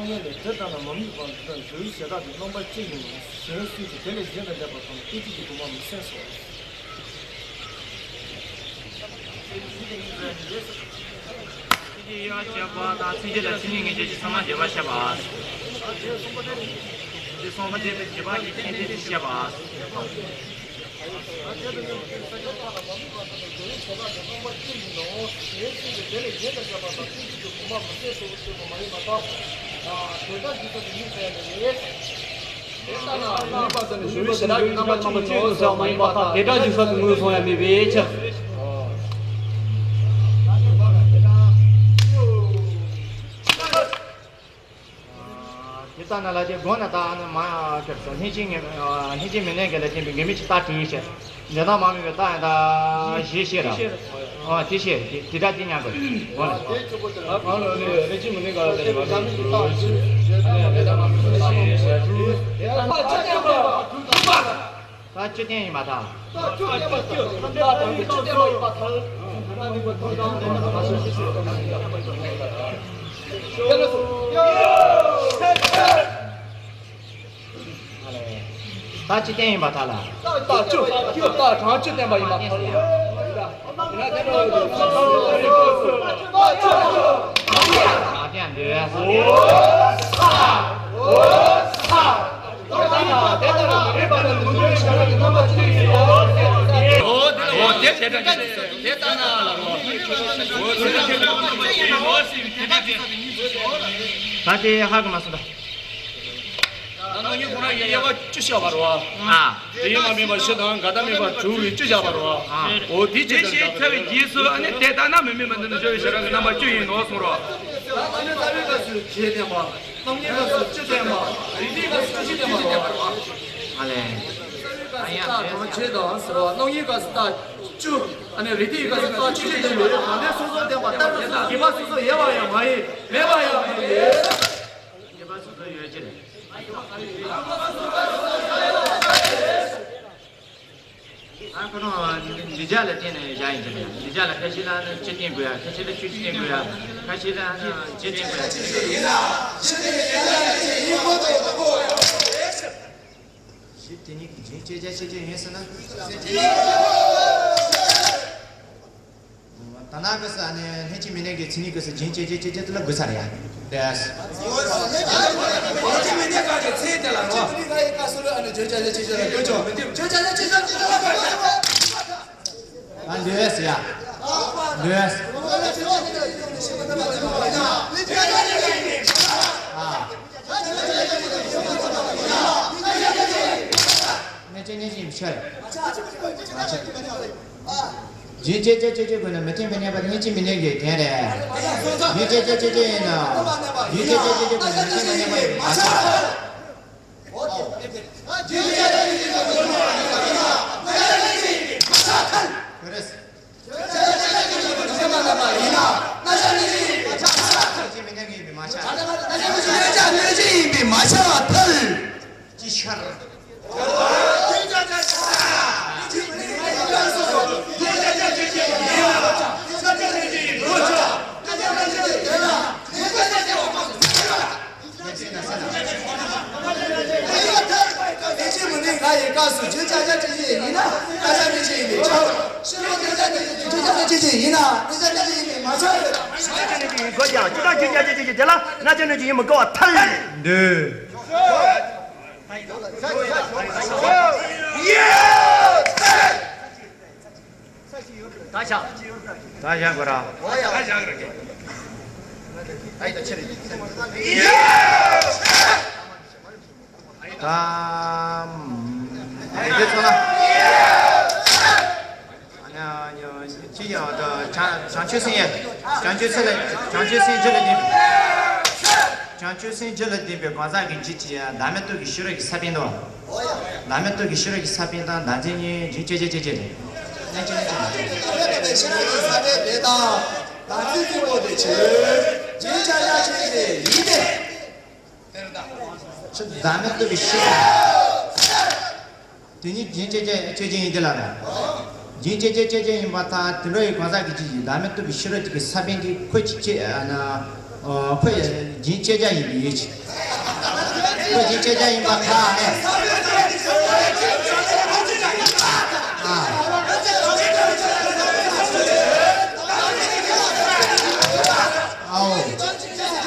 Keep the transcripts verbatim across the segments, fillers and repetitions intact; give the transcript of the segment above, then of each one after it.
ཉན་ལས་དེ་ལྟ་ན་མ་དམིགས་པ་འདི་དག་འགྱུར་བའི་ཞེ་དག་གི་རྣམ་པ་ཅི་ཡིན་ནོ། གཞན་སུས་ཀྱང་དེ་ལས་གཞན་དུ་འདས་པ་དང་སྐད་ཅིག་གི་དུ་མ་མི་སེམས་སོ། ཚིག་གི་དབྱེ་བ་བཤད་པ་དང་མཚན་བཅས་ལ་མཚན་ཉིད་ངེས་བྱེད་ཀྱི་ཚད་མ་བརྒྱད་པ་བཤད་པ། དེ་གསུམ་པ་དེ་ལ་རྗེས་དཔག་གི་ཁྱད་ཆོས་བཤད་པ། དེ་ལྟ་ན་མ་ཡིན་པ་དང་ཞུ་བའི་ཞེ་དྲག་གི་རྣམ་པ་གཅིག་ཡིན་ནོ་ཟེར་བ་མ་ཡིན་པར་ཐལ། དེ་འདྲ་འཇིག་ས་དུ་ངོས་བཟུང་ཡ་མེད་པའི་ཕྱིར། དེ་ལྟ་ན་ལ་དེ་སྒོ་ནས་བཏགས་ན་མ་ཁྱབ་སོ། ལྷན་ཅིག་ངེས་ལྷན་ཅིག་མི་གནས་འགལ་ལ་བརྟེན་པའི་འགལ་མེད་ཀྱི་རྟགས་དྲུག་ཡོད་ཞེས། འདི་དག་མ་དམིགས་པའི་རྟགས་ཡང་དག་ཞེས་བཤད་ར། ཨ་དེ་བཤད་དེ་དེ་དག་དེ་ཉག་དགོས་སྒོ་ནས། ཨ་ལོ་ལེ་ལེ་ཅི་མི་ནི་ག་ལ་དེ་མ་དམིགས་ཀྱི་རྟགས་དྲུག་ཞེས་དེ་དག་མ་དམིགས་པའི་རྟགས་ཡིན་ཞེས་དྲུག་དེ་དག་མ་དམིགས་པའི་རྟགས་དྲུག་པ། ད་བཅུ་བསྟན་ཡིན་པར་ཐལ། ད་བཅུ་བསྟན་ཡིན་པར་ཐལ་ལ། ད་བཅུ་ད་གྲངས་བཅུ་བསྟན་པ་ཡིན་པར་ཐལ། ཨ་ཀྱང་འདོད། ད་དེ་ཧ་གོ་མ་སོང་ད། ད་སྣང་བརྙན་ཁོ་རང་གི་དབྱེ་བ་བཅུ་བཤད་པ་རེད་བ། ཨ། དེ་ཡིན་ལ་མིན་པ་བཞི་དང་འགལ་ཟླ་མིན་པ་དྲུག་གིས་བཅུ་བཞག་པ་རེད་བ། ཨ། འོ་དེ་ཅི་ལྟར་བྱ་བའི་རྗེས་སུ་ཨ་ནི་དེ་ལྟ་ན་མི་དམིགས་པ་འདི་ནི་སྦྱོར་བའི་ཞེ་སྡང་གི་རྣམ་པ་བཅུ་ཡིན་ནོ་གསུངས་རོ། ད་ནི་རྩ་བའི་སྐབས་སུ་རྗེས་བསྟན་པ། རྣམ་དབྱེའི་སྐབས་སུ་བཅུ་བསྟན་པ། རིགས་མཐུན་སྐབས་སུ་བཅུ་བཞི་བསྟན་པ་རེད་བ། ཨ་ལས། རྩ་བའི་སྐབས་སུ་རྟགས་གྲངས་བརྒྱད་དང་ཟེར་བ། རྣམ་དབྱེའི་སྐབས་སུ་རྟགས་བཅུ། ཨ་ནི་རིགས་མཐུན་སྐབས་སུ་རྟགས་བཅུ་བཞི་ལྡན་པའི་གང་འདོད་སོ་སོར་བསྟན་པ་ལྟར་དགེ་བ་སོ་སོར་དབྱེ་བ་ཡང་མ་ཡིན། མེད་པ་ཡང་མ་ཡིན། དགེ་བ་སོ་སོར་ཡོད་ཀྱི་རེད། ཨ་ཁོ་རང་འདི་ལྗགས་ལ་བརྟེན་ནས་བཞག་ཡིན་ཀྱི་རེད། འདི་ལྗགས་ལ་ཁ་ཤས་ལ་ནི་བཅུ་བསྟན་དགོས་ཡ། ཁ་ཤས་ལ་བཅུ་བཅུ་བསྟན་དགོས་ཡ། ཁ་ཤས་ལ་ནི་བརྒྱད་བསྟན་དགོས་ཡ། གཞི་དེ་ཉིད་ཀྱི་རྒྱུན་གཅོད་བྱ་ཆོས་ཅན་ཡིན་ཟེར་ན། ད་ནང་གི་ས་ནས་ལྷན་ཅིག་མི་གནས་ཀྱི་མཚན་ཉིད་ཀྱི་ས་རྒྱུན་གཅོད་བྱེད་གཅོད་བྱེད་དེ་ལ་དགོས་ས་རེད་ཡ། དེ། ལྷན་ཅིག་མི་གནས་ཀྱི་ཚེ་དེ་ལ་རོ། ལྷན་ཅིག་མི་གནས་ཀྱི་ས་ལ་ཨ་ནི་བརྗོད་བྱ་ལ་ཅི་བྱ་ལ་དགོས་ཆོག་མི་འདུག་བརྗོད་བྱ་ལ་ཅི་བྱ་ཅི་བྱ་ལ་དགོས་ཆོག་ཨ་འདོད་ཡ། འདོད། ཨ། གནས་ཆེན་གནས་ཆེན་ཡིན་ཕྱིར། མ་ཕྱིར། རྒྱུན་གཅོད་བྱ་གཅོད་བྱེད་དགོས་ན་མི་མཐུན་པའི་གནས་པ་ལྷན་ཅིག་མི་གནས་ཀྱི་རྒྱན་རེད། རྒྱུན་གཅོད་བྱ་གཅོད་བྱེད་ཡིན་ན། རྒྱུན་གཅོད་བྱ་གཅོད་བྱེད་དགོས་ན་མི་མཐུན་པའི་གནས་པ་ལ་མ་ཕྱིར། ཁོ་རེ། རྒྱུན་གཅོད་བྱ་གཅོད་བྱེད་ཡིན་པའི་མ་ཕྱིར། རྒྱུན་གཅོད་བྱ་གཅོད་བྱེད་ཡིན་པའི་མ་ཕྱིར། རྒྱུན་གཅོད་བྱ་གཅོད་བྱེད་ཡིན་པའི་མ་ཕྱིར་བ་ཐལ། ཅི་ཕྱིར། ལྷན་ཅིག་མི་གནས་ལྔ་ཡི་སྐབས་སུ་རྒྱུན་ཆགས་བྱ་གཅོད་བྱེད་ཡིན་ན། གནས་ཆགས་གནས་ཆགས་ཡིན་པས་ཁྱབ། ཕྱི་རོལ་རྒྱུན་ཆགས་གནས་ཆགས་གནས་ཆགས་ཡིན་ན། གནས་ཆགས་གནས་ཆགས་ཡིན་པས་མ་ཁྱབ། གནས་ཆགས་གནས་ཆགས་ཡིན་པས་མ་ཁྱབ། གཅིག་དང་རྒྱུན་ཆགས་གཅོད་བྱེད་ཀྱི་རྒྱུད་ལ་གནས་ཆགས་གནས་ཆགས་ཡིན་པས་འགལ་བ་ཐལ། འདོད། ད་ཆ། ད་བཞག་དགོས་ར། ད་ཡི་ད་ཕྱིར། ད། ཨེ་དེ་ཚོ་ལ། ཅི་ཡང་ད་བྱང་བྱང་ཆུབ་སེམས་ཡ། བྱང་ཆུབ་སེམས་ལ་བྱང་ཆུབ་སེམས་རྒྱུད་ལ་ལྡན་པའི། བྱང་ཆུབ་སེམས་རྒྱུད་ལ་ལྡན་པའི་གང་ཟག་གི་རྒྱུད་ཀྱི་བདག་མེད་རྟོགས་ཀྱི་ཤེས་རབ་ཀྱི་ས་པཎ་དང་། བདག་མེད་རྟོགས་ཀྱི་ཤེས་རབ་ཀྱི་ས་པཎ་དང་བདག་འཛིན་གཉིས་རྒྱུན་གཅོད་བྱེད་ཅེས་བྱེད་དེ། གནས་ཆེན་གནས་ཆེན་མ་ཆགས། ཤེས་རབ་ཀྱི་ས་པཎ་དེ་དང་བདག་འཛིན་གཉིས་པོ་དེ་ཆོས་རྒྱུན་ཆགས་ཆགས་ཆོས་ཅན་ཡིན་ཏེ། ཆོས་བདག་མེད་རྟོགས་པའི་ཤེས་རབ། དེ་ཉིད་རྒྱུན་གཅོད་བྱེད་ཅེས་ཡིན་ཏེ་ལ་ན། རྒྱུན་གཅོད་བྱེད་ཅེས་ཡིན་པར་ཐལ། དེ་འདྲ་ཡི་གང་ཟག་གི་རྒྱུད་ཀྱི་བདག་མེད་རྟོགས་པའི་ཤེས་རབ་ཀྱི་ས་པཎ་དེ་ཁོ་ཅི་ཅེ་ན། ཨོ། ཁོ་ཡ་རྒྱན་ཆད་རྒྱ་ཡིན་པའི་ཡོད་ཅིག་ཁོ་རྒྱན་ཆད་རྒྱ་ཡིན་པ་ཁ་ཨེ། ཨ། ཨའོ། བྱང་ཆུབ་སེམས་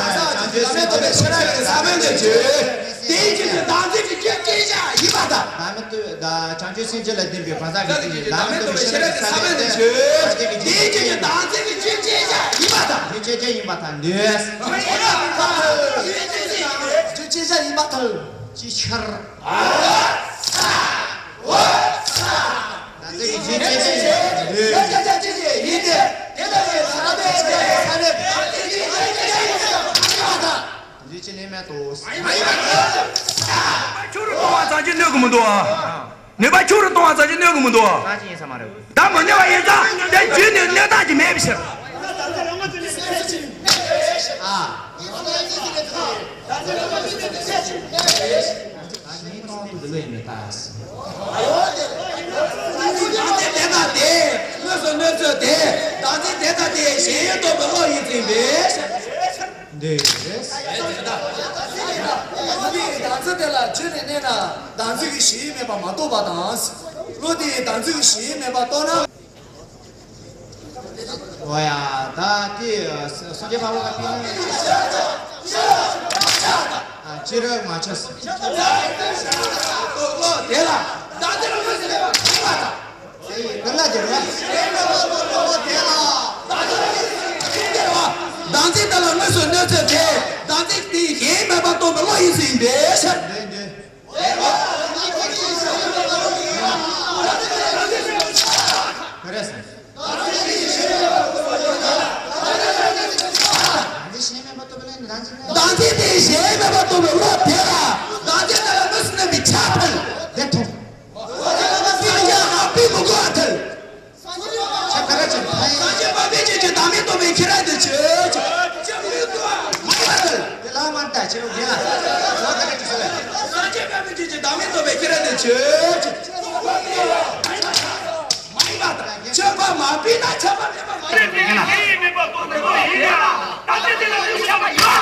དཔའ་ལ་ཤེས་རབ་ཀྱི་ས་བོན་དུ་གྱུར། དེའི་རྒྱུད་དུ་བདག་འཛིན་གྱི་རྒྱུད་ཅན་ཞིག་ཡིན་པ་དང་། བདག་མེད་རྟོགས་པའི་བྱང་ཆུབ་སེམས་བསྐྱེད་ལ་ལྡན་པའི་གང་ཟག་གི་རྒྱུད་ཀྱི་བདག་མེད་རྟོགས་པའི་ཤེས་རབ་ཀྱི་ས་བོན་དུ་གྱུར། དེའི་རྒྱུད་དུ་བདག་འཛིན་གྱི་རྒྱུད་ཅན་ཞིག་ཡིན་པ་དང་། རྒྱུད་ཅན་ཅན་ཡིན་པར་ཐལ། འདོད། རྒྱུད་ཅན་ཅན་ཡིན་པར་ཐལ། ཅིའི་ཕྱིར། ད་ཚིག་གི་རྒྱུད་ཅན་ཅན་ཡིན་པར་ཐལ། འདོད། རྒྱུད་ཅན་ཅན་ཅན་ཡིན་ཏེ། དེ་ལྟ་བུའི་ས་བོན་དུ་གྱུར་པའི་ས་བོན་དེ་རྒྱུད་ཅན་ཅན་ཡིན་པར་ཐལ། འདོད་ཅེས་ནི་མེད་དོ། མ་ཡིན་པར་ཐལ། ཁྱུ་རུ་གཏོང་བ་ཙམ་གྱིས་གནོད་ཀྱི་མི་འདུག་ཨ། ནུས་པ་ཁྱུ་རུ་གཏོང་བ་ཙམ་གྱིས་གནོད་ཀྱི་མི་འདུག་ཨ། ད་མི་གནོད་པ་ཡིན་ཙང་དེ་རྒྱུད་ནི་གནོད་རྟགས་ཀྱི་མེད་པའི་ཕྱིར། ཨ། ད་ངས་གཏོང་དུ་འདི་ལོ་ཡིན་མེད་ད། བདག་འཛིན་དེ་དང་དེ། དངོས་སུ་གནོད་ཚུལ་དེ། བདག་འཛིན་དེ་དང་དེ་ཞེན་ཡུལ་རྟོགས་པའི་བློ་ཡིན་ཚུལ་ཡིན་པས། འདི་རེད། བདག་འཛིན་དེ་ལ་རྒྱུད་ནས་གནས་ན་བདག་འཛིན་གྱི་ཞེན་ཡུལ་མེད་པ་མ་རྟོགས་པ་དང་། བློ་དེས་བདག་འཛིན་གྱི་ཞེན་ཡུལ་མེད་པ་རྟོགས་ན། འོ་ཡ། ད་དེ་སངས་རྒྱས་འཕགས་པ་ལ་ཕན་ཡོན་ཅི་རིགས་མ་ཆགས། ལོ་དེ་ལ་བདག་འཛིན་ལ་དངོས་སུ་གནས་པ་མེད་པ་དང་། དེ་ཡི་ཀུན་ལ་དེ་རེད། ལོ་དེ་ལ་བདག་འཛིན་དེ་ལ་དངོས་སུ་གནོད་ཚུལ་དེ། བདག་འཛིན་དེའི་ཞེན་ཡུལ་མེད་པ་རྟོགས་པའི་བློ་ཡིན་ཚུལ་ཡིན་པས། འདོད་འདོད། ག་རེ་ཟེར། བདག་འཛིན་ཞེན་མེད་པར་རྟོགས་པའི་བློ་ནི་བདག་འཛིན་ནི། བདག་འཛིན་དེ་ཞེན་མེད་པར་རྟོགས་པའི་བློ་དེ་ལ་བདག་འཛིན་དེ་ལ་དངོས་སུ་གནས་པའི་ཆགས་ཐལ། དེ་མཐོང་། སངས་རྒྱས་མ་བུས་མི་གོ་བར་ཐལ། ཁྱབ་ག་རེ་བྱེད། སངས་རྒྱས་མ་བུས་ཀྱི་བདག་མེད་རྟོགས་པའི་ཁྱད་ར་དེ་ཆོས་ཅན། མ་ཡིན་པར་ཐལ། དེ་ལ་མ་ལྟ་ཆེ་བོ་དེ་ལ་ལ་ག་རེ་བྱེད་ཟེར། སངས་རྒྱས་མ་བུས་ཀྱི་བདག་མེད་རྟོགས་པའི་ཁྱད་ར་དེ་ཆོས་ཅན། མ་ཡིན་པར་ཐལ། ཁྱབ་པ་མ་བུས་ན་ཁྱབ་པ་མེད་པ་མ་ཡིན་ན། ཞེན་མེད་པར་རྟོགས་པའི་བློ་ཡིན་ཡང་། བདག་འཛིན་དེ་ལ་དངོས་སུ་གནས་པའི་ཁྱད་ར་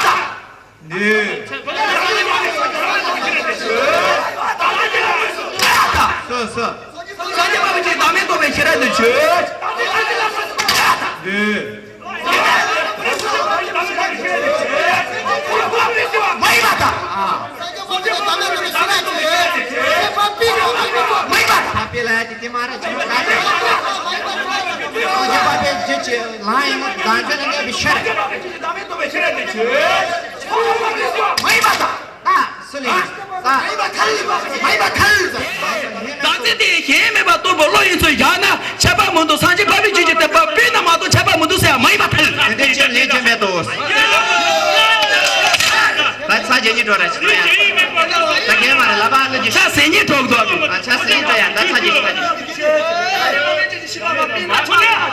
དེ་ཆོས་ཅན། བདག་འཛིན་དེ་ལ་དངོས་སུ་གནས་པའི་ཁྱད་ར་དེ་ཆོས་ཅན། སོ་སོ། སངས་རྒྱས་མ་བུས་ཀྱི་བདག་མེད་རྟོགས་པའི་ཁྱད་ར་དེ་ཆོས་ཅན། བདག་འཛིན་དེ་ལ་དངོས་སུ་གནས་པའི་ཁྱད་ར་དེ་ཆོས་ཅན། མ་ཡིན་པར་ཐལ། ཨ། སངས་རྒྱས་མ་བུས་བདག་མེད་རྟོགས་པའི་ཁྱད་ར་དེ་ཆོས་ཅན། མ་ཡིན་པར་ཐལ། དཔེ་ལ་ཡ་དེ་དེ་མ་རེད། ཅི་མ་ག་དེ། སངས་རྒྱས་མ་བུས་རྒྱུད་ཀྱི་ལམ་ཡིན་ན་བདག་འཛིན་ལ་གནས་པའི་ཕྱིར། མ་ཡིན་པར་ཐལ། ད་སུ་ལས་ད་མ་ཡིན་པར་ཐལ། མ་ཡིན་པར་ཐལ། བདག་འཛིན་དེ་ཞེན་མེད་པར་རྟོགས་པའི་བློ་ཡིན་ཚུལ་བཞག་ན། ཁྱབ་པ་མི་འདུག་སངས་རྒྱས་མ་བུས་རྒྱུད་ཀྱི་བསྟན་པ་སྤེལ་ན་མ་གཏོགས་ཁྱབ་པ་མི་འདུག་ཟེར་ཡང་མ་ཡིན་པར་ཐལ། དེ་འདྲའི་ཕྱིར་ལན་ཅི་མེད་དོ། ད་ཚ་རྒྱ་ཉིད་འགྲོ་ར་ཞིག་ཡ། ད་གན་མ་རེད་ལ་པ་ལ་ཅི་ཤ་ཟེར་ཉིད་འགྲོ་གི་འདུག་ཨ་ཆ་ཟེར་ཉིད་འགྲོ་ཡ། ད་ཚ་རྒྱ་ཉིད་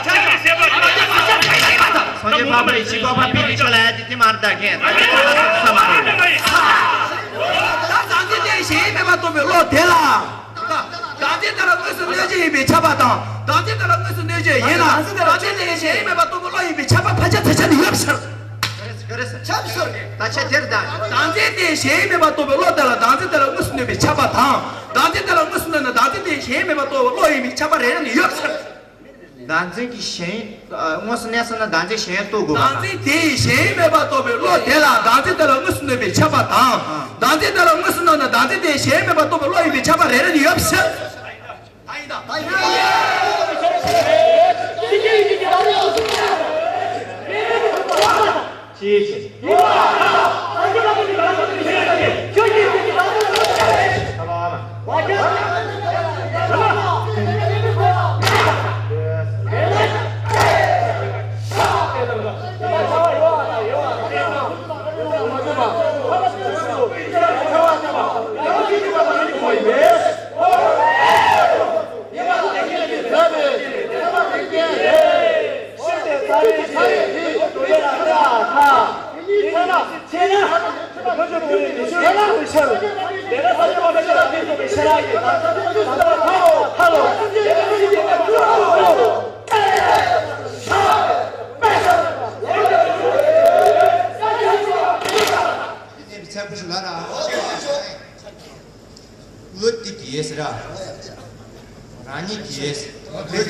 ཚ་རྒྱ། སངས་རྒྱས་འཕགས་པ་ཡེ་ཤེས་འཕགས་པ་པི་ལི་ཆོ་ལ་ཡ་དེ་དེ་མར་ད་གན་ད་ས་མ་རེད། ད་བདག་འཛིན་དེ་ཞེན་མེད་པར་རྟོགས་པའི་བློ་དེ་ལ། བདག་འཛིན་དེ་ལ་དངོས་སུ་གནོད་བྱེད་ཡིན་པས་ཁྱབ་པ་དང་། བདག་འཛིན་དེ་ལ་དངོས་སུ་གནོད་བྱེད་ཡིན་ན། བདག་འཛིན་དེ་ཞེན་མེད་པར་རྟོགས་པའི་བློ་ཡིན་པས་ཁྱབ་པ་ཕལ་ཆེར་དེ་ཆ་ནི་ཡོད་ཕྱིར། ཁྱབ་ཕྱིར། ད་ཆ་དེར་ད། བདག་འཛིན་དེ་ཞེན་མེད་པར་རྟོགས་པའི་བློ་དེ་ལ་བདག་འཛིན་དེ་ལ་དངོས་སུ་གནོད་པས་ཁྱབ་པ་དང་། བདག་འཛིན་དེ་ལ་དངོས་སུ་གནོད་ན་བདག་འཛིན་དེ་ཞེན་མེད་པར་རྟོགས་པའི་བློ་ཡིན་པས་ཁྱབ་པ་རེ་རེ་ནི་ཡོད་ཕྱིར། བདག་འཛིན་གྱི་ཞེན་དངོས་སུ་གནས་སོང་ན་བདག་འཛིན་ཞེན་རྟོགས་དགོས་པ་དང་། བདག་འཛིན་དེ་ཞེན་མེད་པར་རྟོགས་པའི་བློ་དེ་ལ་བདག་འཛིན་དེ་ལ་དངོས་སུ་གནོད་པས་ཁྱབ་པ་དང་། བདག་འཛིན་དེ་ལ་དངོས་སུ་གནོད་ན་བདག་འཛིན་དེ་ཞེན་མེད་པར་རྟོགས་པའི་བློ་ཡིན་པས་ཁྱབ་པ་རེ་རེ་ནི་ཡོད་ཕྱིར། ད་ཡིན་ད། ད་ཡིན་ད། ཅི་ཡིན་ཅི།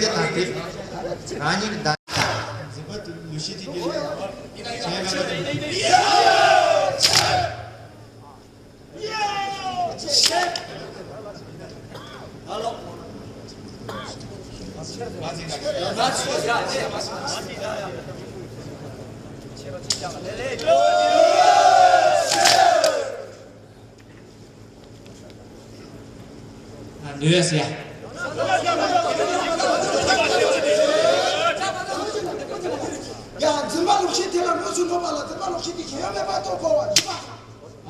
དེ་དང་དེ་རང་ཉིད་ཀྱི་བདག་འཛིན་པ་དེ་ལུགས་ཤེས་དེ་གྱུར་ནས་གཞན་མེད་པ་དེ། ནུས་ཡ། ཡང་འཛིན་པ་ལུགས་ཤེས་དེ་ལ་དངོས་སུ་འགྲོ་བ་ལ་འཛིན་པ་ལུགས་ཤེས་དེ་གཞན་ཡང་མེད་པར་རྟོགས་དགོས་པ་ཡིན་པ།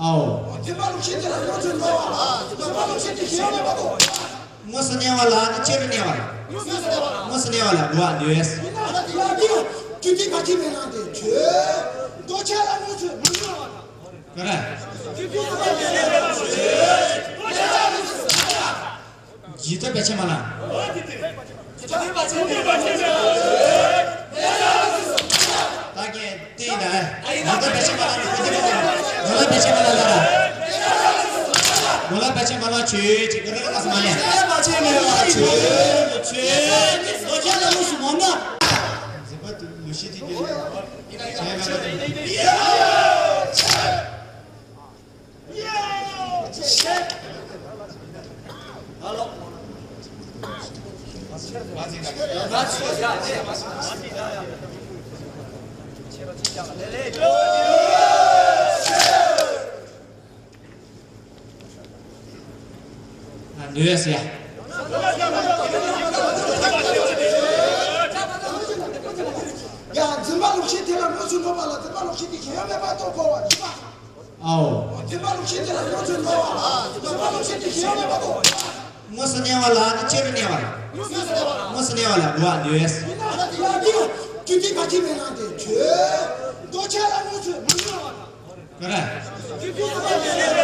ཨའོ། འཛིན་པ་ལུགས་ཤེས་དེ་ལ་དངོས་སུ་འགྲོ་བ་ལ་འཛིན་པ་ལུགས་ཤེས་དེ་གཞན་ཡང་མེད་པར་རྟོགས། དངོས་སུ་གནས་པ་ལ་ནི་ཅི་རུ་གནས་པ་ལ། དངོས་སུ་གནས་པ་ལ་དགོས་པ་ནུས་ཡ། ཡིན་ན་ཡང་དེ་ཡང་རྒྱུ་དེ་ག་ཅི་མེད་ན་དེ་ཆོས་འདོད་ཆགས་ལ་དངོས་སུ་མི་འགྲོ་བ་དང་། ག་རེ། ཇི་ལྟ་བས་ཆེས་མ་ལ། ད་གིན་ཏིང་ད། ཇི་ལྟ་བས་ཆེས་མ་ལ་ནི་ཁོ་ཏི་མ་ལ། ཇི་ལྟ་བས་ཆེས་མ་ལ་ལ་ར། ཇི་ལྟ་བས་ཆེས་མ་ལ་ཆོས་ཅིག་ག་རེ་ལ་མ་ལ། ཇི་ལྟ་བས་ཆེས་མ་ལ་ཆོས། ཆོས་འདོད་ཆགས་ལ་དངོས་སུ་མ་སྨྲ། འཛིན་པ་དེ་ལུགས་ཤེས་དེ་གྱུར་ནས་གཞན་མེད་པ་དེ། ནུས་ཡ། ཡང་འཛིན་པ་ལུགས་ཤེས་དེ་ལ་དངོས་སུ་འགྲོ་བ་ལ་འཛིན་པ་ལུགས་ཤེས་དེ་གཞན་ཡང་མེད་པར་རྟོགས་དགོས་པ་ཡིན་པ། ཨའོ། འཛིན་པ་ལུགས་ཤེས་དེ་ལ་དངོས་སུ་འགྲོ་བ་ལ་འཛིན་པ་ལུགས་ཤེས་དེ་གཞན་ཡང་མེད་པར་རྟོགས། དངོས་སུ་གནས་པ་ལ་ནི་ཅི་རུ་གནས་པ་ལ། དངོས་སུ་གནས་པ་ལ་དགོས་པ་ནུས་ཡ། ཡིན་ན་ཡང་དེ་ཡང་རྒྱུ་དེ་ག་ཅི་མེད་ན་དེ་ཆོས་འདོད་ཆགས་ལ་དངོས་སུ་མི་འགྲོ་བ་དང་། ག་རེ།